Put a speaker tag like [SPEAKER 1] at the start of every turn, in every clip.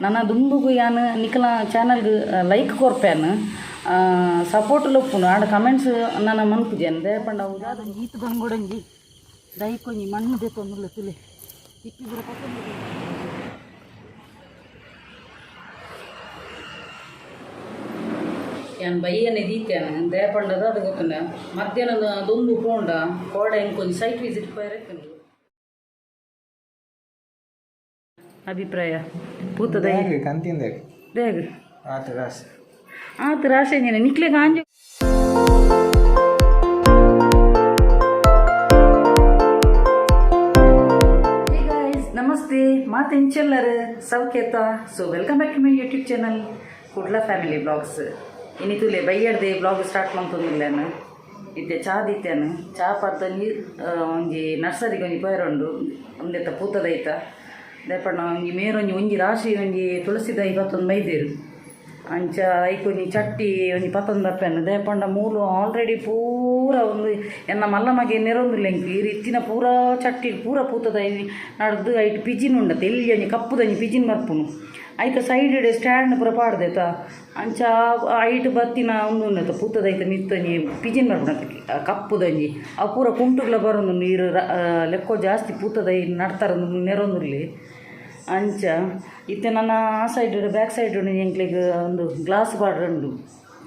[SPEAKER 1] ನನ ದುಂಬುಗು ಯಾನ್ ನಿಕಲ ಚಾನಲ್ಗ್ like ಕೊರ್ಪೇನ್ support ಲೊಪ್ಪುನು ಆಂಡ ಕಮೆಂಟ್ಸ್ ನನ ಮನ್ಪುಜೆನ್ ದಾಯೆ ಪಂಡ ಅವು ದಾದ ಈತ್ ಬಂಗೊಡಂಜಿ ದೈಕೊಂಜಿ ಮಣ್ಣು ದೆತ್ತೊಂದುಲ್ಲ ತುಲೆ ಇತ್ತಿದ್ರ ಪತ್ತೊಂದು ಯಾನ್ ಬಯ್ಯನೆ ದೀತೇನೆ ದಾಯೆ ಪಂಡದ ಅದು ಗೊತ್ತುಂಡ ಮಧ್ಯಾಹ್ನ ದೊಂಬು ಪೋಂಡ ಕೋಡೆ ಇಂಕೊಂಜಿ ಸೈಟ್ ವಿಸಿಟ್ ಪೋಯೆರೆ ಇತ್ತುಂಡು. ಅಭಿಪ್ರಾಯ ಪೂತದ
[SPEAKER 2] ಕಂತಿಂದ
[SPEAKER 1] ದೇಗ್
[SPEAKER 2] ಆತ ರಾಸ್
[SPEAKER 1] ಆತ ರಾಶಿ ನಿಕ್ಲೆ ಗಾಂಜು. Hey guys, namaste ಮಾತೆಂಚೆಲ್ಲರು ಸೌಖ್ಯತ. So welcome back to my YouTube channel Kudla family blogs. ಇನಿ ತುಲೆ ಬೈಯಡ್ದೆ ಬ್ಲಾಗ್ ಸ್ಟಾರ್ಟ್ ಮಂತೊಂದುಲ್ಲೇನು. ಇತ್ತೆ ಚಾ ದಿತ್ತೇನು, ಚಾ ಪತ್ತೊಂಜಿ ಒಂಜಿ ನರ್ಸರಿಗೆ ಒಂಜಿ ಪೋಯರುಂಡು ಒಂದೆತ್ತ ಪೂತದೈತ ದೇಪಣ್ಣ ಒಂಜಿ ಮೇರೊಂಜಿ ಒಂಜಿ ರಾಶಿ ಒಂಜಿ ತುಳಸಿ ದೈ ಪತ್ತೊಂದು ಮೈದೇರು ಅಂಚ ಐಕೊಂಜಿ ಚಟ್ಟಿ ಒಂಜಿ ಪತ್ತೊಂದು ಬರ್ಪೆನ್ ದೇಪಂಡ ಮೂಲು ಆಲ್ರೆಡಿ ಪೂರ ಒಂದು ಎನ್ನ ಮಲ್ಲ ಮಗೆ ನೆರೊಂದುಲ್ಲ ಎಂಕ್ ಈ ಇತ್ತಿನ ಪೂರ ಚಟ್ಟಿ ಪೂರ ಪೂತದ ನಡ್ದು ಐಟ್ ಪಿಜಿನ್ ಉಂಡತೆ ಎಲ್ಲಿ ಒಂಜಿ ಕಪ್ಪುದೊಂಜಿ ಪಿಜಿನ್ ಬರ್ಪುನು ಐತ ಸೈಡ್ ಸ್ಟ್ಯಾಂಡ್ ಪೂರ ಪಾಡ್ದೆತ ಅಂಚ ಐಟ್ ಬತ್ತಿನ ಉಂದು ಉಂಡತ ಪೂತದ ಐತ ಮಿತ್ತೊಂಜಿ ಪಿಜಿನ್ ಬರ್ಪುನತ ಕಪ್ಪುದೊಂಜಿ ಅವು ಪೂರ ಕುಂಟುಗ್ಲ ಬರೊಂದು ನೀರು ಲೆಕ್ಕೋ ಜಾಸ್ತಿ ಪೂತದ ನಡ್ತಾರ ನೆರೊಂದುಲ್ಲಿ. ಅಂಚ ಇತ್ತೆ ನನ್ನ ಆ side back side ಎಂಕ್ಲೆಗ್ ಒಂದು ಗ್ಲಾಸ್ ಪಾಡ್ರುಂಡು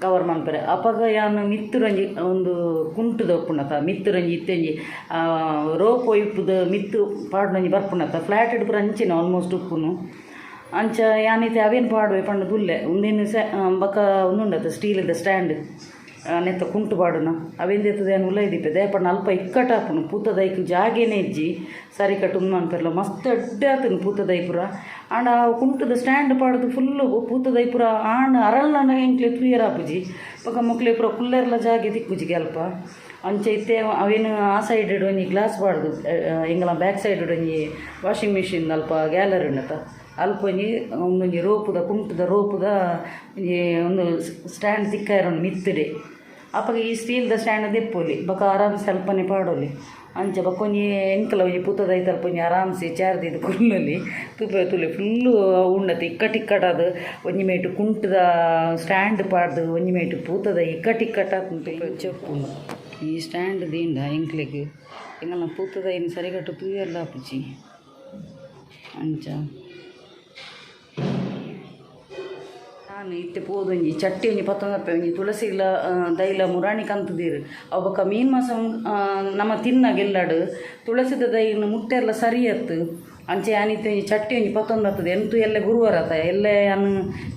[SPEAKER 1] ಕವರ್ ಮನ್ಪೆರೆ. ಅಪಗ ಯಾನ್ ಮಿತ್ತುರಂಜಿ ಒಂದು ಕುಂಟುದ ಉಪ್ಪುನತ ಮಿತ್ತುರಂಜಿ ಇತ್ತೆಂಜಿ ರೋಪ್ ಒಯ್ಪುದ ಮಿತ್ತು ಪಾಡ್ನೊಂಜಿ ಬರ್ಪುನತ ಫ್ಲ್ಯಾಟ್ ಪೂರ ಅಂಚಿನ ಆಲ್ಮೋಸ್ಟ್ ಉಪ್ಪುನು. ಅಂಚ ಯಾನ್ ಇತ್ತೆ ಅವೇನು ಪಾಡುವೆ ಪಂಡ ದುಲ್ಲೆ ಉಂದೆನ್ ಸೆ ಬೊಕ ಉಂದುಂಡತ ಸ್ಟೀಲ್ದ ಸ್ಟ್ಯಾಂಡ್ ನೆತ್ತ ಕುಂಟು ಪಾಡುನ ಅವೇಂದೆತ್ತದ ಯಾನ್ ಉಲಯಿ ದೀಪೆ ದಾಯೆ ಪಂಡ ಅಲ್ಪ ಇಕ್ಕಟ್ಟ್ ಆಪುಂಡು ಪೂತದೈಕ್ ಜಾಗೆನೇ ಇಜ್ಜಿ ಸರಿ ಕಟ್ಟು ಉಂದು ಮನ್ಪೆರ್ಲ ಮಸ್ತ್ ಎಡ್ಡೆ ಆತುಂಡು ಪೂತದೈ ಪೂರ. ಆಂಡ ಆ ಕುಂಟುದ ಸ್ಟ್ಯಾಂಡ್ ಪಾಡ್ದು ಫುಲ್ಲು ಪೂತದೈ ಪೂರ ಆಂಡ ಅರಳ್ನ ಎಂಕ್ಲೆ ತೂಯೆರೆ ಆಪುಜಿ ಬೊಕ ಮೊಕ್ಲೆ ಪೂರ ಕುಲ್ಲೆರ್ಲ ಜಾಗೆ ತಿಕ್ಕುಜಿ ಅಲ್ಪ. ಅಂಚ ಇತ್ತೆ ಅವೇನು ಆ ಸೈಡ್ ಒಂಜಿ ಗ್ಲಾಸ್ ಪಾಡ್ದು ಎಂಕಲ್ನ ಬ್ಯಾಕ್ ಸೈಡ್ ಒಂಜಿ ವಾಷಿಂಗ್ ಮಿಷಿನ್ ಅಲ್ಪ ಗ್ಯಾಲರಿ ಉಂಡತ ಅಲ್ಪ ಒಂಜಿ ಒಂದೊಂಜಿ ರೋಪುದ ಕುಂಟುದ ರೋಪುದ ಒಂಜಿ ಒಂದು ಸ್ಟ್ಯಾಂಡ್ ತಿಕ್ಕಾಯೆರೆ ಉಂಡು ಮಿತ್ತುಡೆ. ಅಪಗ ಈ ಸ್ಟೀಲ್ದ ಸ್ಟ್ಯಾಂಡ್ ದೆಪ್ಪೊಲಿ ಬೊಕ ಆರಾಮ್ಸೆ ಅಲ್ಪನೆ ಪಾಡೊಲಿ. ಅಂಚ ಬೊಕ ಒಂಜಿ ಎಂಕಲ ಒಂಜಿ ಪೂತದ ಐತ ಅಲ್ಪ ಒಂಜಿ ಆರಾಮ್ಸೆ ಚೇರ್ ದೀದ್ ಕುಲ್ಲೊಲಿ ತೂಪೆ ತೂಲೆ ಫುಲ್ಲು ಉಂಡತೆ ಇಕ್ಕಟ್ ಇಕ್ಕಟಾದ್ ಒಂಜಿ ಮೇಟ್ ಕುಂಟುದ ಸ್ಟ್ಯಾಂಡ್ ಪಾಡ್ದು ಒಂಜಿ ಮೇಟ್ ಪೂತದ ಇಕ್ಕಟ್ ಇಕ್ಕಟ್ ಆತುಂಡು ಚೆಪ್ಪುಂಡು. ಈ ಸ್ಟ್ಯಾಂಡ್ ದೀಂಡ ಎಂಕ್ಲೆಗ್ ಎಂಕಲ್ನ ಪೂತದ ಐನ್ ಸರಿಗಟ್ಟು ತೂಯೆರ್ಲ ಆಪುಜಿ. ಅಂಚ ಯಾನ್ ಇತ್ತೆ ಪೋದೊಂಜಿ ಚಟ್ಟಿ ಒಂಜಿ ಪತ್ತೊಂದು ಒಂಜಿ ತುಳಸಿಲ ದೈಲ ಮುರಾಣಿ ಕಂತುದೀರ್ ಅವು ಬೊಕ ಮೀನು ಮಾಸ ನಮ ತಿನ್ನಗ ಎಲ್ಲಡ್ ತುಳಸಿದ ದೈನ್ ಮುಟ್ಟೆರ್ಲ ಸರಿ ಅತ್ತು. ಅಂಚ ಯಾನ್ ಇತ್ತೆ ಒಂಜಿ ಚಟ್ಟಿ ಒಂಜಿ ಪತ್ತೊಂದು ಬರ್ತದೆ ಎಂತು ಎಲ್ಲೆ ಗುರುವಾರ ಆತ ಎಲ್ಲೆ ಯಾನ್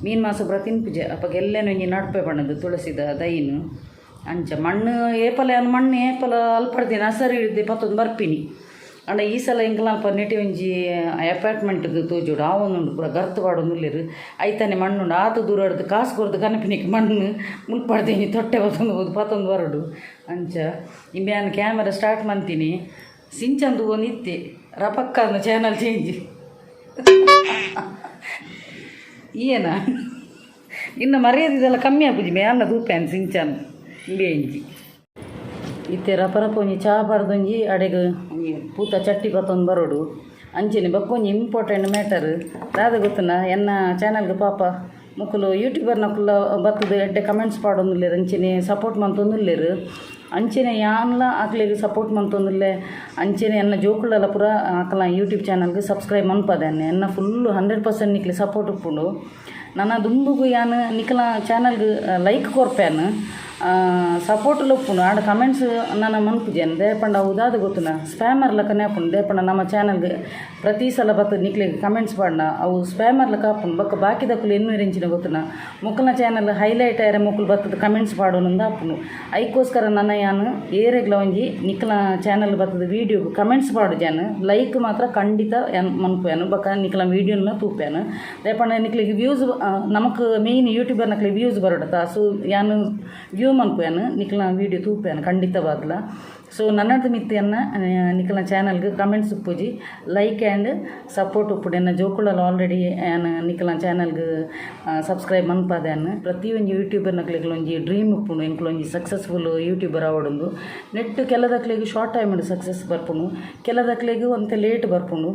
[SPEAKER 1] ಮೀನು ಮಾಸ ಪೂರ ತಿನ್ಪುಜೆ ಅಪಗ ಎಲ್ಲೆನ ಒಂಜಿ ನಡ್ಪೆ ಪಂಡದು ತುಳಸಿದ ದೈನ್. ಅಂಚ ಮಣ್ಣು ಏಪಲ ಯಾನ್ ಮಣ್ಣು ಏಪಲ ಅಲ್ಪಡ್ದೆ ನರ್ಸರಿ ಇದ್ದೆ ಪತ್ತೊಂದು ಬರ್ಪಿನಿ. ಆಂಡ ಈ ಸಲ ಎಂಕಲ್ನ ಅಲ್ಪ ನೆಟೆ ಒಂಜಿ ಅಪಾರ್ಟ್ಮೆಂಟ್ದು ತೋಜೋಡು ಆವೊಂದುಂಡು ಪೂರ ಗರ್ತ್ ಪಾಡೊಂದುಲ್ಲೆರ್ ಐತಾನೆ ಮಣ್ಣುಂಡು ಆತ್ ದೂರ ಹಿಡ್ದು ಕಾಸು ಕೊರ್ದು ಕನಪಿನಿಕ್ ಮಣ್ಣು ಮುಲ್ಪ ತೊಟ್ಟೆ ಪತ್ತೊಂದು ಪೋದು ಪತ್ತೊಂದು ಬರೊಡು. ಅಂಚ ಇಂಬೆ ಯಾನ್ ಕ್ಯಾಮರಾ ಸ್ಟಾರ್ಟ್ ಮಂತೀನಿ ಸಿಂಚನ್ ತೂವೊಂದು ಇತ್ತೆ ರಪಕ್ಕನ ಚಾನಲ್ ಚೇಂಜ್ ಈಯೇನಾ ಇನ್ನು ಮರ್ಯಾದೆ ಇದೆಲ್ಲ ಕಮ್ಮಿ ಆಪುಜಿ ಮ್ಯಾಲ ತೂಪೇನ್ ಸಿಂಚನ್ ಇಂಬೆ ಇಂಜಿ ಇತ್ತೆ ರಪ ರಪ ಒಂಜಿ ಚಾ ಪಾಡ್ದೊಂಜಿ ಅಡೆಗ್ ಒಂಜಿ ಪೂತ ಚಟ್ಟಿ ಪತ್ತೊಂದು ಬರೊಡು. ಅಂಚೆನೆ ಬೊಕ್ಕ ಒಂಜಿ ಇಂಪಾರ್ಟೆಂಟ್ ಮ್ಯಾಟರ್ ದಾದ ಗೊತ್ತುನ ಎನ್ನ ಚಾನಲ್ಗ್ ಪಾಪ ಮೊಕುಲು ಯೂಟ್ಯೂಬರ್ನಕುಲು ಬತ್ತುದು ಎಡ್ಡೆ ಕಮೆಂಟ್ಸ್ ಪಾಡೊಂದುಲ್ಲೆರ್ ಅಂಚೆನೆ ಸಪೋರ್ಟ್ ಮಂತೊಂದುಲ್ಲೆರ್. ಅಂಚೆನೆ ಯಾನ್ಲ ಅಕ್ಲೆಗ್ ಸಪೋರ್ಟ್ ಮಂತೊಂದುಲ್ಲೆ. ಅಂಚೆನೆ ಎನ್ನ ಜೋಕುಲೆಲ ಪೂರ ಅಕಲ್ನ ಯೂಟ್ಯೂಬ್ ಚಾನಲ್ಗ್ ಸಬ್ಸ್ಕ್ರೈಬ್ ಮನ್ಪದೆ ಎನ್ನ ಫುಲ್ಲು 100% ನಿಕ್ಲೆ ಸಪೋರ್ಟ್ ಉಪ್ಪುಂಡು. ನನ ದುಂಬುಗು ಯಾನ್ ನಿಕಲ್ನ ಚಾನಲ್ಗ್ ಲೈಕ್ ಕೊರ್ಪೇನ್ ಸಪೋರ್ಟ್ ಉಪ್ಪುಂಡು. ಆಂಡ ಕಮೆಂಟ್ಸ್ ನನ ಮನ್ಪುಜೆನ್ ದಾಯೆ ಪಂಡ ಅವು ದಾದ ಗೊತ್ತುನ ಸ್ಪ್ಯಾಮರ್ ಲೆಕ್ಕನೆ ಆಪುಂಡು ದಾಯೆ ಪಂಡ ನಮ್ಮ ಚಾನಲ್ಗ್ ಪ್ರತಿ ಸಲ ಬತ್ತು ನಿಕ್ಲೆಗ್ ಕಮೆಂಟ್ಸ್ ಪಾಡ್ನ ಅವು ಸ್ಪ್ಯಾಮರ್ ಲೆಕ್ಕ ಆಪುಂಡು. ಬೊಕ್ಕ ಬಾಕಿದಕುಲು ಎನ್ನುವೆರ್ ಎಂಚಿನ ಗೊತ್ತುನ ಮೊಕಲ್ನ ಚಾನಲ್ ಹೈಲೈಟ್ ಆಯೆರೆ ಮೊಕುಲು ಬತ್ತದ ಕಮೆಂಟ್ಸ್ ಪಾಡೋನುಂದು ಆಪುಂಡು. ಐಕೋಸ್ಕರ ನನ ಯಾನ್ ಏರೆಗ್ಲ ಒಂಜಿ ನಿಕಲ್ನ ಚಾನಲ್ ಬತ್ತದ ವೀಡಿಯೋಗ್ ಕಮೆಂಟ್ಸ್ ಪಾಡುಜೆನ್ ಲೈಕ್ ಮಾತ್ರ ಖಂಡಿತ ಯಾನ್ ಮನ್ಪುವೆನ್ ಬೊಕ್ಕ ನಿಕಲ್ನ ವೀಡಿಯೋನ ತೂಪೆನ್ ದಾಯೆ ಪಂಡ ನಿಕ್ಲೆಗ್ ವ್ಯೂಸ್ ನಮಕ್ ಮೇಯ್ನ್ ಯೂಟ್ಯೂಬರ್ನಕ್ಲೆಗ್ ವ್ಯೂಸ್ ಬರೊಡತ. ಸೊ ಯಾನ್ ವ್ಯೂ ಮನ್ಪುವೆನ್ ನಿಕಲ್ನ ವೀಡಿಯೋ ತೂಪೆನ್ ಖಂಡಿತವಾದ್ಲ. ಸೊ ನನ್ನದ ಮಿತ್ತಿಯನ್ನ ನಿಕಲ್ನ ಚಾನಲ್ಗೆ ಕಮೆಂಟ್ಸ್ ಉಪ್ಪುಜಿ, ಲೈಕ್ ಆ್ಯಂಡ್ ಸಪೋರ್ಟ್ ಉಪ್ಪುಡು. ಎನ್ನ ಜೋಕುಳಲ್ಲ ಆಲ್ರೆಡಿ ಯಾನ್ ನಿಕಲ್ನ ಚಾನಲ್ಗೆ ಸಬ್ಸ್ಕ್ರೈಬ್ ಮನ್ಪಾದೆ. ಪ್ರತಿಯೊಂಜಿ ಯೂಟ್ಯೂಬರ್ನಕ್ಲೆಗ್ ಒಂಜಿ ಡ್ರೀಮ್ ಉಪ್ಪುಂಡು, ಎಂಕ್ಲೊಂಜಿ ಸಕ್ಸಸ್ಫುಲ್ ಯೂಟ್ಯೂಬರ್ ಆವೊಡುಂದು. ನೆಟ್ ಕೆಲದಕ್ಲೆಗ್ ಶಾರ್ಟ್ ಟೈಮ್ ಸಕ್ಸಸ್ ಬರ್ಪುಂಡು, ಕೆಲದಕ್ಲೆಗ್ ಒಂತೆ ಲೇಟ್ ಬರ್ಪುಂಡು.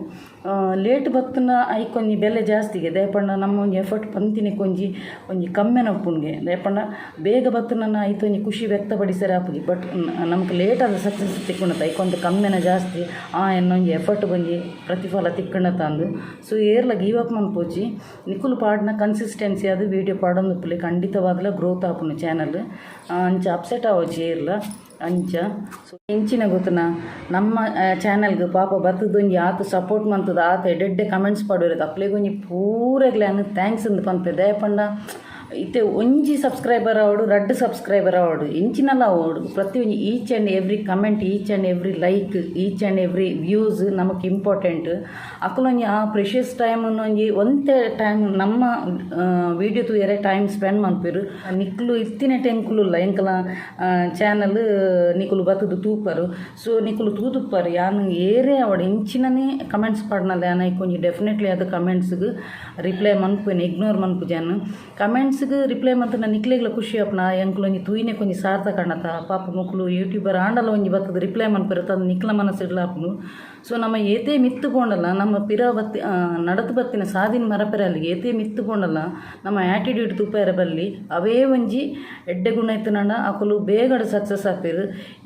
[SPEAKER 1] ಲೇಟ್ ಬತ್ತುನ ಐಕೊಂಜಿ ಬೆಲೆ ಜಾಸ್ತಿಗೆ. ದಾಯೆ ನಮ್ಮ ಒಂಜಿ ಎಫರ್ಟ್ ಪಂತಿನಕ್ಕೆ ಒಂಜಿ ಒಂಜಿ ಕಮ್ಮೆನ ಉಪ್ಪುಂಡುಗೆ. ದಾಯೆ ಪಂಡ ಬೇಗ ಬತ್ತುನ ಐತ ಒಂಜಿ ಖುಷಿ ವ್ಯಕ್ತಪಡಿಸರೆ ಆಪುಜಿ. ಬಟ್ ನಮಕ್ ಲೇಟ್ ಆದ ಸಕ್ಸಸ್ ತಿಕ್ಕುಂಡತ ಐಕೊಂತ ಕಮ್ಮೆನ ಜಾಸ್ತಿ, ಆ ಎನ್ನೊಂಜಿ ಎಫರ್ಟ್ ಒಂಜಿ ಪ್ರತಿಫಲ ತಿಕ್ಕುಂಡತ ಅಂದು. ಸೊ ಏರ್ಲ ಗಿವ್ ಅಪ್ ಮನ್ಪೊಚಿ. ನಿಕುಲು ಪಾಡ್ನ ಕನ್ಸಿಸ್ಟೆನ್ಸಿ ಅದು ವೀಡಿಯೋ ಪಾಡೊಂದು ಖಂಡಿತವಾಗ್ಲ ಗ್ರೋತ್ ಆಪುಂಡು ಚಾನಲ್. ಅಂಚ ಅಪ್ಸೆಟ್ ಆವೊಚಿ ಏರ್ಲ ಅಂಚ. ಸೊ ಇಂಚಿನ ಗೊತ್ತುನ ನಮ್ಮ ಚಾನಲ್ಗೆ ಪಾಪ ಬತ್ತದೊಂಜಿ ಆತ್ ಸಪೋರ್ಟ್ ಮಂತದ, ಆತ ಎಡ್ಡೆಡ್ಡೆ ಕಮೆಂಟ್ಸ್ ಪಾಡುವೆರ್. ಅಕ್ಲೆಗ್ ಒಂಜಿ ಪೂರೆಗ್ಲ ಯಾನ್ thanks ಅಂದ್ ಪನ್ಪೆ. ದಾಯೆ ಪಂಡ ಇತ್ತೆ ಒಂಜಿ ಸಬ್ಸ್ಕ್ರೈಬರ್ ಆವಡು, ರಡ್ಡ್ ಸಬ್ಸ್ಕ್ರೈಬರ್ ಆವಡು, ಇಂಚಿನಲ ಆವಡು, ಪ್ರತಿ ಒಂಜಿ each and every comment, each and every like, each and every views ನಮಕ್ ಇಂಪಾರ್ಟೆಂಟ್. ಅಕುಲೊಂಜಿ ಆ ಪ್ರೆಷಿಯಸ್ ಟೈಮ್ ಒಂಜಿ ಒಂತೆ ಟೈಮ್ ನಮ್ಮ ವೀಡಿಯೋ ತೂಯರೆ ಟೈಮ್ ಸ್ಪೆಂಡ್ ಮನ್ಪೆರ್. ನಿಕ್ಲು ಇತ್ತಿನ ಎಂಕುಲುಲ್ಲ ಎಂಕಲ ಚಾನಲ್ ನಿಕುಲು ಬತ್ತುದು ತೂಪರು. ಸೊ ನಿಕುಲು ತೂದುಪ್ಪರು, ಯಾನ್ ಏರೇ ಆವಡ್ ಇಂಚಿನನೇ ಕಮೆಂಟ್ಸ್ ಪಾಡ್ನಲ್ಲ, ಯಾನ್ ಐಕ್ ಒಂಜಿ ಡೆಫಿನೆಟ್ಲಿ ಅದು ಕಮೆಂಟ್ಸ್ಗ್ ರಿಪ್ಲೈ ಮನ್ಪುವೆನ್, ಇಗ್ನೋರ್ ಮನ್ಪುಜಿ. ಕಮೆಂಟ್ಸ್ಗ್ ರಿಪ್ಲೈ ಮಂತುಂಡ ನಿಕ್ಲೆಗ್ಲ ಖುಷಿ ಆಪುನ, ಎಂಕ್ಲು ಒಂಜಿ ತೂಯಿನೆಕ್ ಒಂಜಿ ಸಾರ್ಥಕ ಆಂಡತ. ಪಾಪ ಮೊಕುಲು ಯೂಟ್ಯೂಬರ್ ಆಂಡಲ ಒಂಜಿ ಬತ್ತುದು ರಿಪ್ಲೈ ಮನ್ಪೆರ್ ತಂದು ನಿಕ್ಲ ಮನಸ್ಸಿಡ್ಲ ಆಪುಂಡು. ಸೊ ನಮ್ಮ ಏತೇ ಮಿತ್ತು ಪೋಂಡಲ ನಮ್ಮ ಪಿರ ಬತ್ತಿ ನಡತು ಬತ್ತಿನ ಸಾದಿನ ಮರಪೆರೆ ಅಲ್ಲಿ. ಏತೇ ಮಿತ್ತು ಪೋಂಡಲ ನಮ್ಮ ಆ್ಯಟಿಟ್ಯೂಡ್ ತೂಪೆರೆ ಬಲ್ಲಿ. ಅವೇ ಒಂಜಿ ಎಡ್ಡೆ ಗುಣ ಇತ್ತುಂಡ ಅಕುಲು ಬೇಗಡ್ ಸಕ್ಸಸ್ ಆಪೆರ್.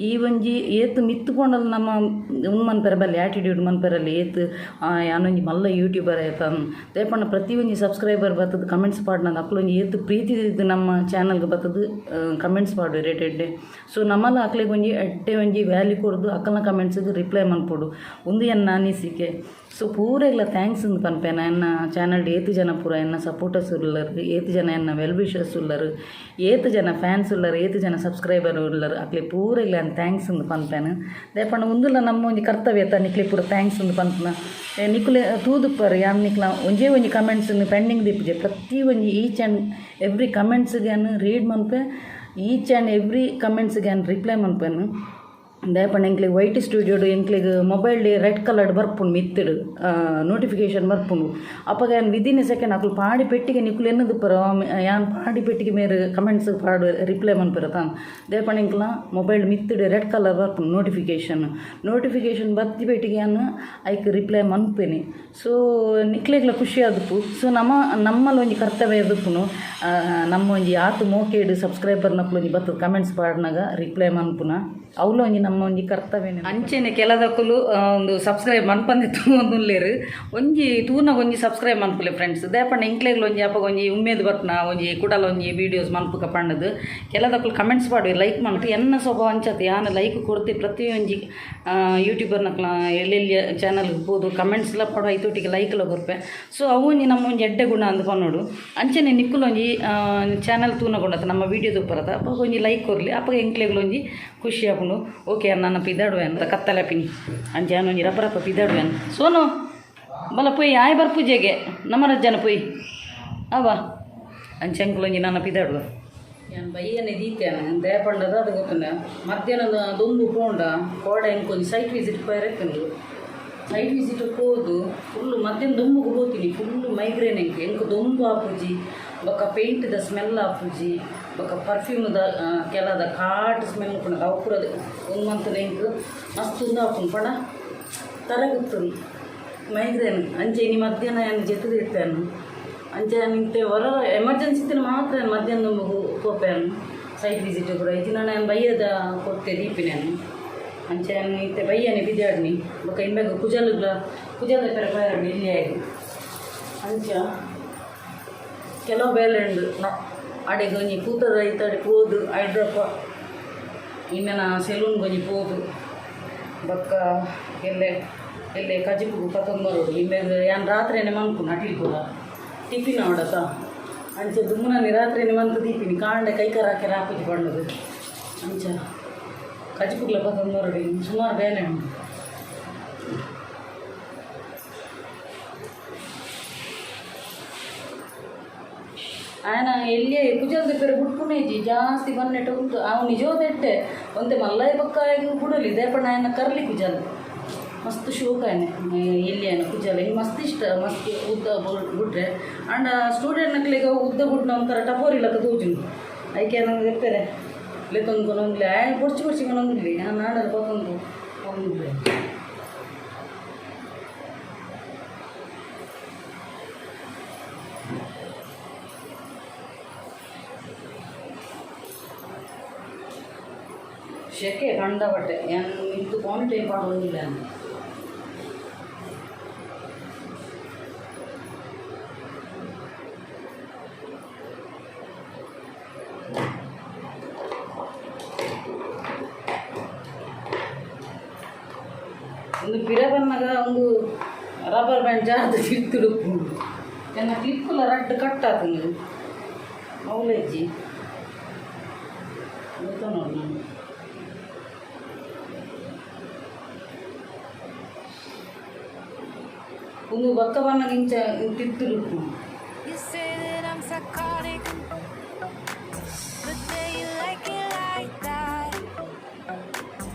[SPEAKER 1] ಈ ಒಂಜಿ ಏತ್ ಮಿತ್ತು ಪೋಂಡಲ ನಮ್ಮ ಉಂದು ಮನ್ಪೆರೆ ಬಲ್ಲಿ, ಆ್ಯಟಿಟ್ಯೂಡ್ ಮನ್ಪೆರಲ್ಲಿ ಏತ್ ಯಾನೊಂಜಿ ಮಲ್ಲ ಯೂಟ್ಯೂಬರ್ ಆಯ್ತ. ದಾಯೆ ಪಂಡ ಪ್ರತಿ ಒಂಜಿ ಸಬ್ಸ್ಕ್ರೈಬರ್ ಬತ್ತದು ಕಮೆಂಟ್ಸ್ ಪಾಡ್ನಗ ಅಕುಲೊಂಜಿ ಏತ್ ಪ್ರೀತಿ ಇದ್ದು ನಮ್ಮ ಚಾನಲ್ಗೆ ಬತ್ತದು ಕಮೆಂಟ್ಸ್ ಪಾಡುವೆರ್ ಎಡ್ಡೆ ಎಡ್ಡೆ. ಸೊ ನಮ್ಮಲ ಅಕ್ಲೆಗ್ ಒಂಜಿ ಎಡ್ಡೆ ಒಂಜಿ ವ್ಯಾಲ್ಯೂ ಕೊರ್ದು ಅಕಲ್ನ ಕಮೆಂಟ್ಸ್ಗ್ ರಿಪ್ಲೈ ಮನ್ಪೊಡು, ಉಂದು ಎನ್ನ ಅನಿಸಿಕೆ. ಸೊ ಪೂರೆಗ್ಲ thanks ಅಂದ್ ಪನ್ಪೆನ. ಎನ್ನ ಚಾನಲ್ ಏತ್ ಜನ ಪೂರ ಎನ್ನ ಸಪೋರ್ಟರ್ಸ್ ಉಲ್ಲರ್, ಏತ್ ಜನ ಎನ್ನ ವೆಲ್ ವಿಷರ್ಸ್ ಉಲ್ಲರ್, ಏತ್ ಜನ ಫ್ಯಾನ್ಸ್ ಉಲ್ಲರ್, ಏತ್ ಜನ ಸಬ್ಸ್ಕ್ರೈಬರ್ ಉಲ್ಲರ್, ಅಕ್ಲೆ ಪೂರೆಗ್ಲ ಯಾನ್ thanks ಅಂದ್ ಪನ್ಪೆನ. ದಾಯೆ ಪಂಡ ಉಂದುಲ ನಮ್ಮ ಒಂಜಿ ಕರ್ತವ್ಯ ಅತ್ತ ನಿಕ್ಲೆ ಪೂರ thanks ಅಂದ್ ಪನ್ಪುನ. ನಿಕುಲು ತೂದುಪ್ಪರ್, ಯಾನ್ ನಿಕ್ಲ ಒಂಜೇ ಒಂಜಿ ಕಮೆಂಟ್ಸ್ ಪೆಂಡಿಂಗ್ ದೀಪುಜೆ. ಪ್ರತಿ ಒಂಜಿ ಈಚ್ ಆ್ಯಂಡ್ ಎವ್ರಿ ಕಮೆಂಟ್ಸ್ಗೆ ಯಾನ್ ರೀಡ್ ಮನ್ಪೆ, ಈಚ್ ಆ್ಯಂಡ್ ಎವ್ರಿ ಕಮೆಂಟ್ಸ್ಗೆ ಯಾನ್ ರಿಪ್ಲೈ ಮನ್ಪೆನ್. ದಾಯೆ ಪಂಡ ಎಂಕ್ಲೆಗ್ ವೈಟ್ ಸ್ಟುಡಿಯೋಡು ಎಂಕ್ಲೆಗ್ ಮೊಬೈಲ್ ರೆಡ್ ಕಲರ್ಡ್ ಬರ್ಪುಂಡು, ಮಿತ್ತುಡು ನೋಟಿಫಿಕೇಷನ್ ಬರ್ಪುಂಡು. ಅಪಗ ಯಾನ್ ವಿದಿನ್ ಎ ಸೆಕೆಂಡ್ ಅಕುಲು ಪಾಡಿ ಪೆಟ್ಟಿಗೆ ನಿಕುಲು ಎನ್ನುದುಪ್ಪರ ಯಾನ್ ಪಾಡಿ ಪೆಟ್ಟಿಗೆ ಮೇರ್ ಕಮೆಂಟ್ಸ್ ಪಾಡು ರಿಪ್ಲೈ ಮನ್ಪೆರ ತಾನ್. ದಾಯೆ ಪಂಡ ಎಂಕ್ಲ ಮೊಬೈಲ್ ಮಿತ್ತುಡು ರೆಡ್ ಕಲರ್ ಬರ್ಪುಂಡು ನೋಟಿಫಿಕೇಷನ್. ನೋಟಿಫಿಕೇಷನ್ ಬತ್ತಿ ಪೆಟ್ಟಿಗೆ ಯಾನ್ ಐಕ್ ರಿಪ್ಲೈ ಮನ್ಪೆನಿ. ಸೊ ನಿಕ್ಲೆಗ್ಲ ಖುಷಿ ಆದುಪ್ಪು. ಸೊ ನಮ್ಮ ನಮ್ಮಲ್ಲಿ ಒಂಜಿ ಕರ್ತವ್ಯ ಎದುಪ್ಪುನು, ನಮ್ಮ ಒಂಜಿ ಆತ್ ಮೋಕೆಡ್ ಸಬ್ಸ್ಕ್ರೈಬರ್ನಕ್ಲು ಒಂಜಿ ಬತ್ತದ ಕಮೆಂಟ್ಸ್ ಪಾಡ್ನಗ ರಿಪ್ಲೈ ಮನ್ಪುನ, ಅವ್ಲು ಒಂಜಿ ನಮ್ಮ ಒಂಜಿ ಕರ್ತವ್ಯ. ಅಂಚೆನೆ ಕೆಲದಕುಲು ಒಂದು ಸಬ್ಸ್ಕ್ರೈಬ್ ಮನ್ಪಂದೆ ತೂವೊಂದುಲ್ಲೆರ್. ಒಂಜಿ ತೂನಗ ಒಂಜಿ ಸಬ್ಸ್ಕ್ರೈಬ್ ಮನ್ಪುಲೆ ಫ್ರೆಂಡ್ಸ್. ದಾಯೆ ಪಂಡ ಎಂಕ್ಲೆಗ್ಲ ಒಂಜಿ ಅಪಗ ಒಂಜಿ ಉಮೇದ್ ಬರ್ಪುನ, ಒಂಜಿ ಕುಡಲ ಒಂಜಿ ವೀಡಿಯೋಸ್ ಮನ್ಪುಕ ಪಂಡದು. ಕೆಲದಕುಲು ಕಮೆಂಟ್ಸ್ ಪಾಡುವೆ, ಲೈಕ್ ಮನ್ಪು. ಎನ್ನ ಸ್ವಭಾವ ಅಂಚತೆ, ಯಾನ್ ಲೈಕ್ ಕೊಡ್ತಿ. ಪ್ರತಿಯೊಂಜಿ ಯೂಟ್ಯೂಬರ್ನಕ್ಲ ಎಲ್ಲೆಲ್ಲಿ ಚಾನಲ್ ಪೋದು ಕಮೆಂಟ್ಸ್ಲ ಪಾಡುವ, ಐತೊಟ್ಟಿಗೆ ಲೈಕ್ಲ ಕೊರ್ಪೆ. ಸೊ ಅವು ಒಂಜಿ ನಮ್ಮ ಒಂಜಿ ಎಡ್ಡೆ ಗುಣ ಅಂದ್ ಪನೊಡು. ಅಂಚನೆ ನಿಕ್ಕುಲು ಒಂಜಿ ಚಾನಲ್ ತೂನಗೊಂಡತ ನಮ್ಮ ವೀಡಿಯೋ ತೂಪರತ, ಅಪಗ ಒಂಜಿ ಲೈಕ್ ಕೊರ್ಲಿ. ಅಪಗ ಎಂಕ್ಲೆಗ್ಲ ಒಂಜಿ ಖುಷಿ ಆಪುಂಡು. ಓಕೆ, ನನ್ನ ಪಿದಾಡುವೆ ಅಂತ ಕತ್ತಲೆ ಪಿನಿ. ಅಂಚೆ ಯಾನ್ ಒಂಜಿ ರಪ ರಪ ಪಿದಾಡುವೆನ್. ಸೋನು ಬಲ ಪೊಯ್ ಆಯ್ ಬರ್ಪುಜೆಗೆ ನಮ್ಮ ರಜ್ಜನ ಪೊಯ್ ಅವ. ಅಂಚೆ ಅಂಕುಲೊಂಜಿ ನನ್ನ ಪಿದಾಡುವ. ಯಾನ್ ಬಯ್ಯನೆ ದೀತೇನೆ. ದಾಯೆ ಪಂಡದ ಅದು ಗೊತ್ತುಂಡ, ಮಧ್ಯಾಹ್ನದ ದೊಂಬು ಪೋಂಡ ಕೋಡೆ ಎಂಕೊಂಜಿ ಸೈಟ್ ವಿಸಿಟ್ ಪೋಯರೆ ಇತ್ತುಂಡು. ಸೈಟ್ ವಿಸಿಟ್ ಪೋದು ಫುಲ್ಲು ಮಧ್ಯಾಹ್ನ ದೊಂಬುಗು ಪೋತೀನಿ, ಫುಲ್ಲು ಮೈಗ್ರೇನ್ ಎಂಕ್. ಎಂಕ್ ದೊಂಬು ಆಪುಜಿ, ಬೊಕ್ಕ ಪೇಂಟ್ದ ಸ್ಮೆಲ್ ಆಪುಜಿ, ಬೊಕ್ಕ ಪರ್ಫ್ಯೂಮ್ದ ಕೆಲದ ಕಾಟ್ ಸ್ಮೆಲ್ ಉಪ್ಪುಂಡು. ಅವು ಪೂರ ಒಂದು ಮಂತ್ ಎಂಕ್ ಮಸ್ತ್ ಉಂದು ಆಪುಂಡು ಪಂಡ ತರೆ ಗುತ್ತುಂಡು, ಮೈಗ್ರೇನ್. ಅಂಚೆ ಇನಿ ಮಧ್ಯಾಹ್ನ ಯಾನ್ ಜೆತ್ತುದು ಇತ್ತೇನು. ಅಂಚೆ ಯಾನ್ ಇತ್ತೆ ಹೊರ ಎಮರ್ಜೆನ್ಸಿ ಇತ್ತಿನ ಮಾತ್ರ ಯಾನ್ ಮಧ್ಯಾಹ್ನ ದೊಂಬುಗು ಪೋಪೆ ಸೈಟ್ ವಿಸಿಟ್ ಪೂರ. ಇತ್ತಿನ ಯಾನ್ ಬಯ್ಯದ ಕೊರ್ತೆ ದೀಪಿನಿ ಯಾನ್. ಅಂಚೆ ಯಾನ್ ಇತ್ತೆ ಬಯ್ಯನೆ ಪಿದಾಡ್ನಿ. ಬೊಕ್ಕ ಇಂಬೆಗ್ ಕುಜಲುಗ್ಲ ಕುಜಲ್ ದೆಪ್ಪೆರೆ ಪೋಯೆರ್ ಇಲ್ಲಿ ಆಗಿ. ಅಂಚ ಕೆಲವು ಬೇಲೆ ಉಂಡು. ಅಡೆಗ್ ಒಂಜಿ ಪೂತದ ಐತಡೆ ಪೋದು ಐಡ್ರಪ್ಪ ಇಂಬೆನ ಸೆಲೂನ್ಗೆ ಒಂಜಿ ಪೋದು ಬೊಕ್ಕ ಎಲ್ಲೆ ಎಲ್ಲೆ ಕಜಿಪುಗು ಪತ್ತೊಂದು ಬರೋಡು. ಇಂಬೆಗ್ ಯಾನ್ ರಾತ್ರೆನೆ ಮನ್ಪುನು ಅಟಿಲ್ ಪೂರ ಟಿಫಿನ್ ಆವಡತ. ಅಂಚೆ ದುಮ್ಮುನನಿ ರಾತ್ರೆನೆ ಮಂತ್ ದೀಪಿನಿ, ಕಾಂಡೆ ಕೈಕಾರ ಹಾಕೆರೆ ಆಪುಜಿ ಪಂಡದು. ಅಂಚ ಕಜಿಪುಗ್ಲ ಪತ್ತೊಂದು ಬರೋಡು, ಸುಮಾರು ಬೇಲೆ ಉಂಡು. ಆಯನ ಎಲ್ಲಿಯೇ ಕುಜಲ್ದ ಪೇರು ಬುಡ್ಪುನೇಜಿ ಜಾಸ್ತಿ ಬನ್ನೆಟ್ಟು ಉಂಟು ಅವು ನಿಜವಾದ ಎಟ್ಟೆ ಒಂತೆ ಮಲ್ಲೈ ಬೊಕ್ಕ ಬುಡಲಿ ದೇಪಣ್ಣ ಆಯನ ಕರ್ಲಿ ಕುಜಲ್ ಮಸ್ತ್ ಶೋಕ ಆಯನೆ ಎಲ್ಲಿ ಆಯನ ಕುಜಲ್ ಹಿಂಗೆ ಮಸ್ತ್ ಇಷ್ಟ ಮಸ್ತ್ ಉದ್ದ ಬುಡ್ರೆ ಅಂಡ ಸ್ಟೂಡೆಂಟ್ ನಕ್ಲಿಗೆ ಉದ್ದ ಬುಡ್ನ ಒಂಥರ ಟಪೋರಿ ಲಕ್ಕ ತೋಜುಂಡು ಐಕೆ ನಂಗೆ ಎಪ್ಪೆರೆ ಲೆತ್ತೊಂದು ಆಯ್ ಪೊಡ್ಚಿ ಪೊಡ್ಚಿ ಕೊನೊಂದಿಲ್ಲಿ ನಾನು ನಾಡಲ್ಲಿ ಪತ್ತೊಂದು ಒಂದು. ಶೆಕೆ ಕಂಡಬಟ್ಟೆ ಏನು ನಿಂತು ಪೋನಿ ಟೈಮ್ ಪಾಡೊಂದಿಲ್ಲ. ಒಂದು ಪಿರ ಬನ್ನಗ ಒಂದು ರಬ್ಬರ್ ಬ್ಯಾಂಡ್ ಜಾರ್ದು ತಿರ್ತಿಡುಪ್ಪುಂಡು ಎನ್ನ ಕ್ಲಿಪ್ಪುಲ ರಡ್ಡ್ ಕಟ್ ಆತುಂಡು ಅವ್ಲೇಜಿ ಗೊತ್ತ ನೋಡಿ ನಾನು. ಒಂದು ಬಕ್ಕ ಬನ್ನಗ ಇಂಚ ತಿರ್ತಿಡುಪ್ಪುಂಡು.
[SPEAKER 2] You say that I'm psychotic, but then you like it like that.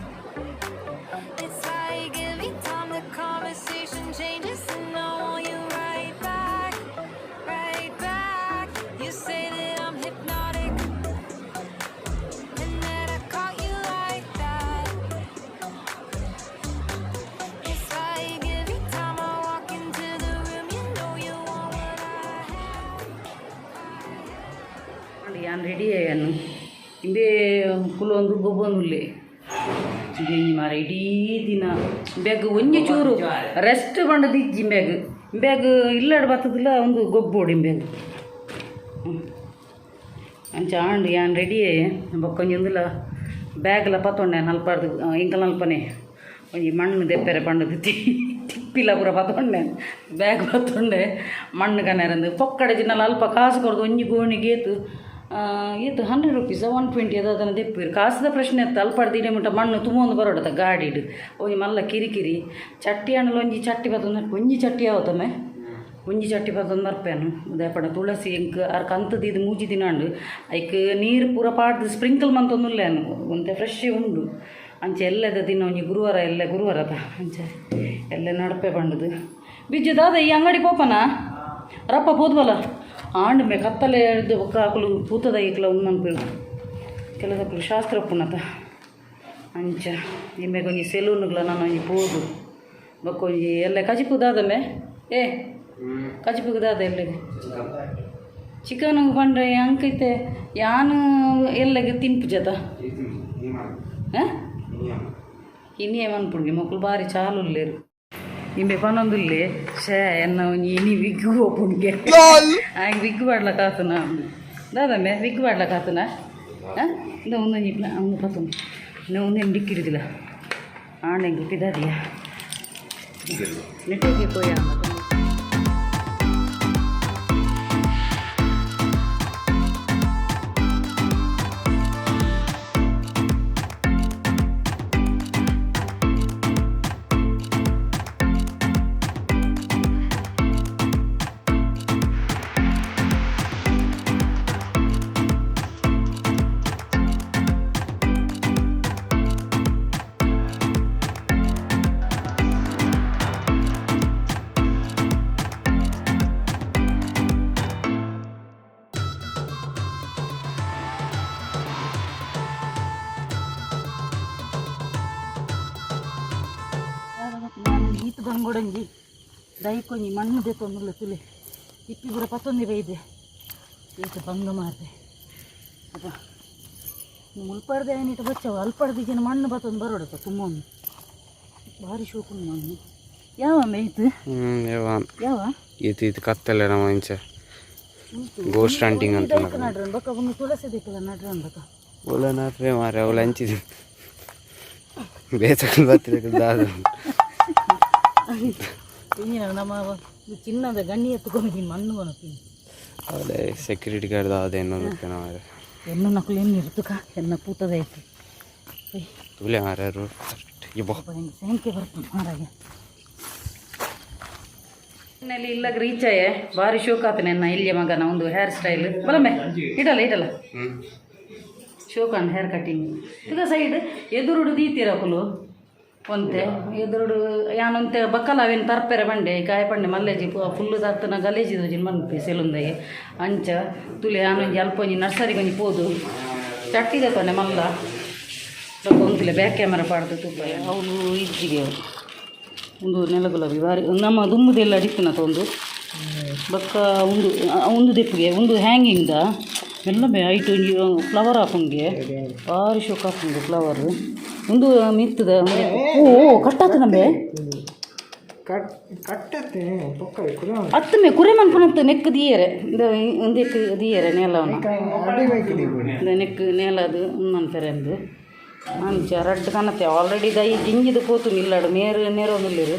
[SPEAKER 2] It's like every time the conversation changes, and I want you right back, right back. You say that I'm hypnotic, and that I caught you like that. It's like every time I walk into the room, you know you want what I have.
[SPEAKER 1] ಯಾನ್ ready ಅಯ್ಯನು ಇಂಬೇ ಕುಲೊಂದು ಗೊಬ್ಬೊಂದುಲ್ಲೆ ಇಂಬೆ ಮಾರ ಇಡೀ ದಿನ bag ಒಂಜಿ ಚೂರು rest ಪಂಡದಿಜ್ಜಿ. Bag bag ಇಲ್ಲಡ್ ಬತ್ತದಿಲ್ಲ ಒಂದು ಗೊಬ್ಬೋಡು ಇಂಬ್ಯಾಗ್ ಅಂಚ ಆಂಡ್. ಯಾನ್ ರೆಡಿ ಅಯ್ಯೆ. ಬೊಕ್ಕ ಒಂಜಿ ಉಂದುಲ ಬ್ಯಾಗ್ಲ ಪತ್ತೊಂಡೆ ಅಲ್ಪರ್ದು ಎಂಕಲ್ ಅಲ್ಪನೆ ಒಂಜಿ ಮಣ್ಣು ದೆಪ್ಪೆರೆ ಪಂಡದು ತಿಪ್ಪಿಲ ಪೂರ ಪತ್ತೊಂಡೆ, ಬ್ಯಾಗ್ ಪತ್ತೊಂಡೆ ಮಣ್ಣು ಕನೆರಂದು. ಪೊಕ್ಕಡೆ ಜಿನ್ನಲ ಅಲ್ಪ ಕಾಸು ಕೊರ್ದು ಒಂಜಿ ಗೋಣಿಗೆ ಏತು ಏತು 100 ರುಪೀಸ 120 ಅದು ಅದನ್ನು ದೆಪ್ಪಿರು. ಕಾಸುದ ಪ್ರಶ್ನೆ ಇತ್ತು. ಅಲ್ಪಡ್ದು ಇಡೆ ಮುಟ್ಟ ಮಣ್ಣು ತುಂಬೊಂದು ಬರೋಡತ್ತ ಗಾಡಿಡ್ ಒಂಜಿ ಮಲ್ಲ ಕಿರಿಕಿರಿ. ಚಟ್ಟಿ ಆಂಡಲ ಒಂಜಿ ಚಟ್ಟಿ ಬತ್ತೊಂದು, ಒಂಜಿ ಚಟ್ಟಿ ಯಾವತ್ತಮ್ಮೆ ಒಂಜಿ ಚಟ್ಟಿ ಪತ್ತೊಂದು ಬರ್ಪೇನು. ದಾಯೆಪಂಡ ತುಳಸಿ ಎಂಕ್ ಆರ್ ಕಂತುದು ಇದು ಮೂಜಿ ದಿನ ಆಂಡ್. ಐಕ್ ನೀರು ಪೂರ ಪಾಡ್ದು ಸ್ಪ್ರಿಂಕಲ್ ಮಂತೊಂದುಲ್ಲೇನು, ಒಂತೆ ಫ್ರೆಶ್ ಉಂಡು. ಅಂಚ ಎಲ್ಲದ ದಿನ ಒಂಜಿ ಗುರುವಾರ ಎಲ್ಲ ಗುರುವಾರದ ಅಂಚ ಎಲ್ಲ ನಡಪೆ ಪಂಡುದು. ಬಿಜ್ಜು ದಾದ ಈ ಅಂಗಡಿ ಪೋಪನಾ ರಪ್ಪ ಪೋದ್ವಲ್ಲ ಆಂಡ್ ಮೇ ಕತ್ತಲೆ ಎಡ್ದು ಬೊಕ್ಕ ಅಕುಲು ಪೂತದ ಐಕ್ಲ ಉಂದು ಮನ್ಪುರು ಕೆಲದಕುಲು ಶಾಸ್ತ್ರ ಉಪ್ಪುನತ. ಅಂಚ ನಿಮಗೆ ಒಂಜಿ ಸೆಲೂನ್ಗ್ಲ ನಾನು ಒಂಜಿ ಪೋದು ಬೊಕ್ಕ ಒಂಜಿ ಎಲ್ಲ ಕಜಿಪು ದಾದಮ್ಮೆ. ಏ ಕಜಿಪುಗ್ ದಾದ ಎಲ್ಲಗೆ ಚಿಕನ್ ಪಂಡ್ರೆ ಅಂಕೈತೆ ಯಾನ್ ಎಲ್ಲಗೆ ತಿನ್ಪುಜತ ಹಾಂ ಇನಿ ಮನ್ಪುಂಡು. ಮೊಕುಲು ಬಾರಿ ಚಾಲು ಉಲ್ಲೇರು. ಇಂಬೆ ಪನೊಂದುಲ್ಲೆ ಶೇ ಎನ್ನ ಒಂಜಿ ಇನಿ ವಿಗ್ ಪೋಪುಂಡ್ಗೆ ಆಂಗ್ ವಿಗ್ ಪಾಡ್ಲಕ್ಕ ಆತುನ ದಾದಮ್ಮೆ ವಿಗ್ ಪಾಡ್ಲಕ್ಕ ಆತುನ ಹಾಂ ಇಂದ ಒಂದೊಂಜಿ ಒಂದು ಪತ್ತೊಂದು ಉಂದೆನ್ ಡಿಕ್ಕಿಡಿದಿಲ್ಲ ಆಂಡ ಎಂಕ್ ಪಿದಾದಿಯ ನೆಟ್ಟಿಗೆ ಪೋಯ. ಈತ್ ಬಂಗೊಡಂಜಿ ದೈಕೊಂಜಿ ಮಣ್ಣು ದೆತ್ತೊಂದುಲ್ಲ ತುಲೆ ಇಪ್ಪಿ ಪೂರ ಪತ್ತೊಂದಿ ಬೈದೆ ಈತ ಬಂಗ ಮಾರ್ದೆ. ಅಪ್ಪ ಮುಲ್ಪಡ್ದೆ ಏನಿಟ್ಟು ಬಚ್ಚವ ಅಲ್ಪಡ್ದು ಜನ ಮಣ್ಣು ಬತ್ತೊಂದು ಬರೋಡತ್ತ ತುಂಬ ಭಾರಿ ಶೋಕುಂಡು ಮಣ್ಣು. ಯಾವ ಮೇಯ್ತು?
[SPEAKER 3] ಯಾವ?
[SPEAKER 1] ಯಾವ?
[SPEAKER 3] ಇದು ಇದು ಕತ್ತಲೆ ನಮ್ಮ ಇಂಚ ಗೋಸ್ಟ್ ಹಂಟಿಂಗ್ ಅಂತ.
[SPEAKER 1] ದೈಕ್ ನಡ್ರನ್ ಬಕ್ಕ ಒಂದು ತುಳಸಿ ದೈಕಲ ನಡ್ರನ್ ಬಕ್ಕ.
[SPEAKER 3] ಒಲ ನಾಟ್ರೆ ಮಾರೆ ಅವಳು ಹಂಚಿದೆ ಬೇತಕಲ್ ಬತ್ತಿರ ದಾದ.
[SPEAKER 1] ಇಂಜಿನ ನಮ್ಮ ಚಿನ್ನದ ಗಣ್ಣಿ ಎತ್ತುಕೊಂಡು ಮಣ್ಣು ಬನತೀನಿ.
[SPEAKER 3] ಅವಳೆ ಸೆಕ್ಯೂರಿಟಿ ಗಾರ್ಡ್ ದಾದ ಎನ್ನೊಂದು ಮಾರೆ.
[SPEAKER 1] ಎನ್ನು ನಕಲು ಎನ್ನು ಇರ್ತುಕ ಎನ್ನ ಪೂತದೈತು.
[SPEAKER 3] ತುಲೆ ಮಾರೆ ರೋಡ್ ಕರೆಕ್ಟ್ ಇಬ್ಬ.
[SPEAKER 1] ಹೆಂಗೆ ಸೆಂಕೆ ಬರ್ತದೆ ಮಾರಾಯ. ನಲ್ಲಿ ಇಲ್ಲಾಗ ರೀಚ್ ಆಯೆ. ಬಾರಿ ಶೋಕ್ ಆತನೆ ನನ್ನ ಇಲ್ಲಿಯ ಮಗನ ಒಂದು ಹೇರ್ ಸ್ಟೈಲ್. ಬಲಮೆ, ಇಡಲ್ಲ ಇಡಲ್ಲ. ಶೋಕ್ ಅಂಡ್ ಹೇರ್ ಕಟಿಂಗ್. ಈಗ ಸೈಡ್ ಎದುರುಡು ದೀತೀರ ಕುಲು ಒಂತೆ ಎದುರುಡು ಯಾನೊಂತೆ ಬಕ್ಕಲ ಅವೇನು ತರ್ಪೆರೆ ಬಂಡೆ ಕಾಯ ಪಂಡೆ ಮಲ್ಲೇಜಿ ಫುಲ್ಲು ತರ್ತನ ಗಲೇಜಿ ದೋಜಿನ ಮನ್ಪೆ ಸೆಲುಂದಗೆ. ಅಂಚ ತುಲೆ ಯಾನೊಂಜಿ ಅಲ್ಪ ಒಂಜಿ ನರ್ಸರಿಗೆ ಒಂಜಿ ಪೋದು ಚಟ್ಟಿದೆ ತೊನೆ ಮಲ್ಲ ಬೊಕ್ಕ ಉಂತುಲೆ ಬ್ಯಾಕ್ ಕ್ಯಾಮರಾ ಪಾಡ್ದು ತುಪ್ಪ. ಅವನು ಇಜ್ಜಿಗೆ ಅವು ಒಂದು ನೆಲ ಗುಲಾಬಿ ಬಾರಿ ನಮ್ಮ ದುಮ್ಮದೆಲ್ಲ ಅಡಿತುನತ ಒಂದು ಬೊಕ್ಕ ಒಂದು ಒಂದು ದೆಪ್ಪುಗೆ ಒಂದು ಹ್ಯಾಂಗಿಂಗ್ದ ಮೆಲ್ಲ ಐಟ್ ಒಂಜಿ ಫ್ಲವರ್ ಆಪುಂಗೆ, ಬಾರಿ ಶೋಕ್ ಆಪುಂಡು ಫ್ಲವರ್. ಒಂದು ಮಿತ್ತದ. ಓ ಓ, ಕಟ್ಟಾತನಂಬೆ.
[SPEAKER 4] ಕಟ್ ಕಟ್ಟತ್ತೆ ಪೊಕ್ಕಡೆ ಕುರ.
[SPEAKER 1] ಅತ್ತು ಮೇ ಕುರೆ ಮನ್ಪುನತ್ತು ನೆಕ್ ದಿಯರೆ ಒಂದೆಕ್ ದಿಯರೆ ನೆಲವನ.
[SPEAKER 4] ಅಡಿ ಬೈಕ್ ದೀಪುನಿ.
[SPEAKER 1] ನೆಕ್ ನೆಲ ಅದು ಮನ್ಪೆರೆ ಅಂದು. ಅಂಚ ರಡ್ಡ್ ಕನತೆ ಆಲ್ರೆಡಿ ದೈ ಜಿಂಜಿದ ಪೋತು ನಿಲ್ಲಡು ಮೇರು ನೇರೊಂದುಲ್ಲೆರ್.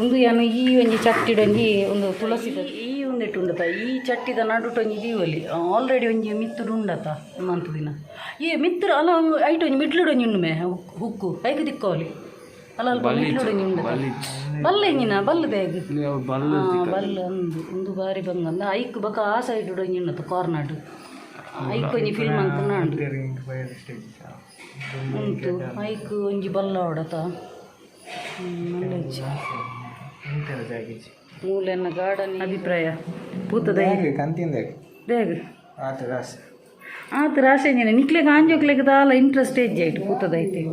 [SPEAKER 1] ಉಂದು ಯಾನ್ ಈ ಒಂಜಿ ಚಟ್ಟಿಡ್ ಒಂಜಿ ಒಂದು ತುಳಸಿದ ಈ ಉಂದೆಟ್ ಉಂಡತ. ಈ ಚಟ್ಟಿದ ನಡುಟ್ ಒಂಜಿ ದೀವೊಲಿ. ಆಲ್ರೆಡಿ ಒಂಜಿ ಮಿತ್ತುಡು ಉಂಡತ ಮಂತ್ ದಿನ ಈ ಮಿತ್ತುಡು ಅಲ್ಲ. ಐಟ್ ಒಂಜಿ ಮಿಡ್ಲುಡ್ ಒಂಜಿ ಉಂಡು ಮೇ ಹುಕ್ಕು ಐಕ್ ತಿಕ್ಕೋಲಿ ಅಲ್ಲ. ಅಲ್ಪ ಮಿಡ್ಲುಡ್ ಒಂಜಿ ಉಂಡತ. ಬಲ್ಲೆ ಎಂಜಿನ ಬಲ್ಲು ಬೇಗ ಬಲ್ಲು ಅಂದು ಉಂದು ಬಾರಿ ಬಂಗಂದ. ಐಕ್ ಬೊಕ ಆ ಸೈಡ್ ಒಂಜಿ ಉಂಡತ ಕಾರ್ನರ್. ಐಕ್ ಒಂಜಿ ಫಿಲ್ಮ್ ಅಂತ ನಾಂಡು ಉಂಟು. ಐಕ್ ಒಂಜಿ ಬಲ್ಲ ಹೊಡತ ಮಲ್ಲೆಜ್ಜಿ. ಮೂಲೆನ್ನ ಗಾರ್ಡನ್. ಅಭಿಪ್ರಾಯ ಪೂತದ?
[SPEAKER 4] ಕಂತಿಂದ.
[SPEAKER 1] ದೇಗ್?
[SPEAKER 4] ಆತ ರಾಸ.
[SPEAKER 1] ಆತ ರಾಶಿ ನಿಕ್ಲೆಗ್ ಆಂಜೋಕ್ಲೆಗ್ ದಾಲ ಇಂಟ್ರೆಸ್ಟ್ ಎಜ್ಜೆ ಐಟ್ ಪೂತದ ಐತೆ?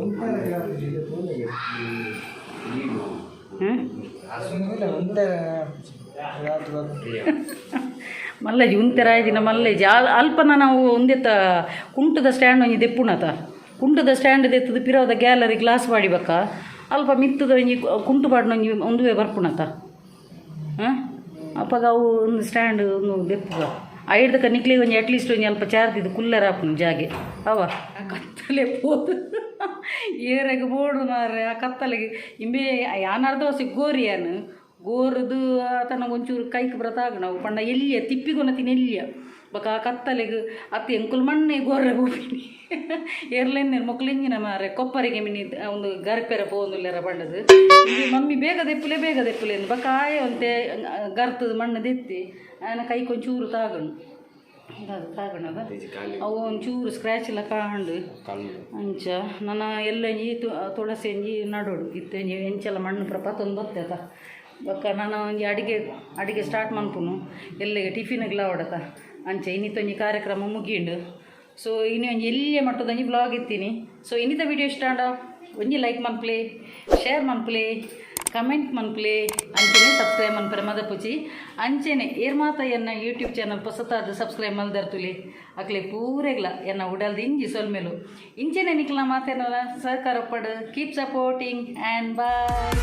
[SPEAKER 1] ಹ್ಮ್. ಮಲ್ಲೇಜಿ ಉಂತೆರಾಯ್ದಿನ ಮಲ್ಲೇಜಿ. ಅಲ್ಪನ ನಾವು ಒಂದೆತ್ತ ಕುಂಟದ ಸ್ಟ್ಯಾಂಡ್ ಒಂಜಿ ದೆಪ್ಪುಣತ. ಕುಂಟದ ಸ್ಟ್ಯಾಂಡ್ ದೆತ್ತದ ಪಿರೋದ ಗ್ಯಾಲರಿ ಗ್ಲಾಸ್ ಬಾಡಿಬಕ್ಕ ಅಲ್ಪ ಮಿತ್ತದ ಒಂಜಿ ಕುಂಟು ಪಾಡ್ನ ಒಂಜಿ ಒಂದುವೆ ಬರ್ಪುಣತ. ಹಾಂ, ಅಪಗ ಅವು ಒಂದು ಸ್ಟ್ಯಾಂಡ್ ಒಂದು ದೆಪ್ಪುಗ ಐಡ್ದಕ ನಿಕ್ಲಿಗೆ ಒಂಜಿ ಅಟ್ಲೀಸ್ಟ್ ಒಂಜಿ ಅಲ್ಪ ಚಾರ್ದಿದ್ದು ಕುಲ್ಲರ ಆಪುಂಡು ಜಾಗೆ. ಅವ ಆ ಕತ್ತಲೆ ಪೋದು ಏರೆಗ್ ಬೋಡು ಮಾರ್ರೆ. ಆ ಕತ್ತಲೆಗೆ ಇಂಬೆ ಯಾನ್ ದೋಸೆ ಗೋರಿ ಯಾನ್ ಗೋರುದು ಆತನ ಒಂಚೂರು ಕೈಕ್ ಬರತಾಗ ನಾವು ಪಂಡ ಎಲ್ಲಿಯ ತಿಪ್ಪಿಗೊನತಿನ ಎಲ್ಲಿಯ ಬೊಕ ಆ ಕತ್ತಲೆಗ್ ಅತ್ತ ಎಂಕುಲು ಮಣ್ಣೆ ಗೋರ್ರೆ ಪೋಪಿನಿ. ಏರ್ಲೆನ್ನೆರ್ ಮೊಕ್ಲೆಂಜಿನ ಮಾರೆ ಕೊಪ್ಪರಿಗೆ ಮಿನಿ ಒಂದು ಗರ್ಪೆರ ಪೋವೊಂದುಲ್ಲೆರ ಪಂಡದು. ಇಂಬೆ ಮಮ್ಮಿ ಬೇಗ ದೆಪ್ಪುಲೆ, ಬೇಗ ದೆಪ್ಪುಲೆ ಅಂದ್ ಬೊಕ ಆಯೆ ಒಂತೆ ಗರ್ತದ ಮಣ್ಣು ದೆತ್ತಿ ಆಯನ ಕೈಕ್ ಒಂಚೂರು ತಾಗಣು ತಾಗಣದ ಅವು ಒಂಚೂರು ಸ್ಕ್ರ್ಯಾಚ್ ಎಲ್ಲ ಕಾಂಡು. ಅಂಚ ನನ ಎಲ್ಲ ಒಂಜಿ ತುಳಸಿ ಒಂಜಿ ನಡೋಡು ಇತ್ತೆ ಒಂಜಿ ಎಂಚಲ ಮಣ್ಣು ಪೂರ ಪತ್ತೊಂದು ಬತ್ತೇತ. ಬೊಕ್ಕ ನನ ಒಂಜಿ ಅಡಿಗೆ ಅಡಿಗೆ ಸ್ಟಾರ್ಟ್ ಮನ್ಪುನು ಎಲ್ಲೆಗೆ ಟಿಫಿನ್ಗ್ಲ ಅವಡತ. ಅಂಚ ಇನ್ನಿತ್ತೊಂಜಿ ಕಾರ್ಯಕ್ರಮ ಮುಗಿಂಡು. ಸೊ ಇನಿ ಒಂಜಿ ಎಲ್ಲಿಯ ಮಟ್ಟದ ಒಂಜಿ ಬ್ಲಾಗ್ ಇತ್ತೀನಿ. ಸೊ ಇನ್ನಿತ ವಿಡಿಯೋ ಇಷ್ಟ ಆಂಡ ಒಂಜಿ ಲೈಕ್ ಮನ್ಪುಲೆ, ಶೇರ್ ಮನ್ಪುಲೆ, ಕಮೆಂಟ್ ಮನ್ಪುಲೆ. ಅಂಚೆನೆ ಸಬ್ಸ್ಕ್ರೈಬ್ ಮನ್ಪರೆ ಮದಪುಚಿ. ಅಂಚೆನೆ ಏರ್ ಮಾತ ಎನ್ನ ಯೂಟ್ಯೂಬ್ ಚಾನಲ್ ಪೊಸತಾದ ಸಬ್ಸ್ಕ್ರೈಬ್ ಮಲ್ದರ್ತುಲಿ ಅಕ್ಲೆ ಪೂರೆಗ್ಲ ಎನ್ನ ಉಡಲ್ದ ಇಂಜಿ ಸೊಲ್ಮೆಲು. ಇಂಚೆನೆ ನಿಕ್ಲ ಮಾತೇನಲ್ಲ ಸಹಕಾರ ಪಡು. Keep supporting and bye.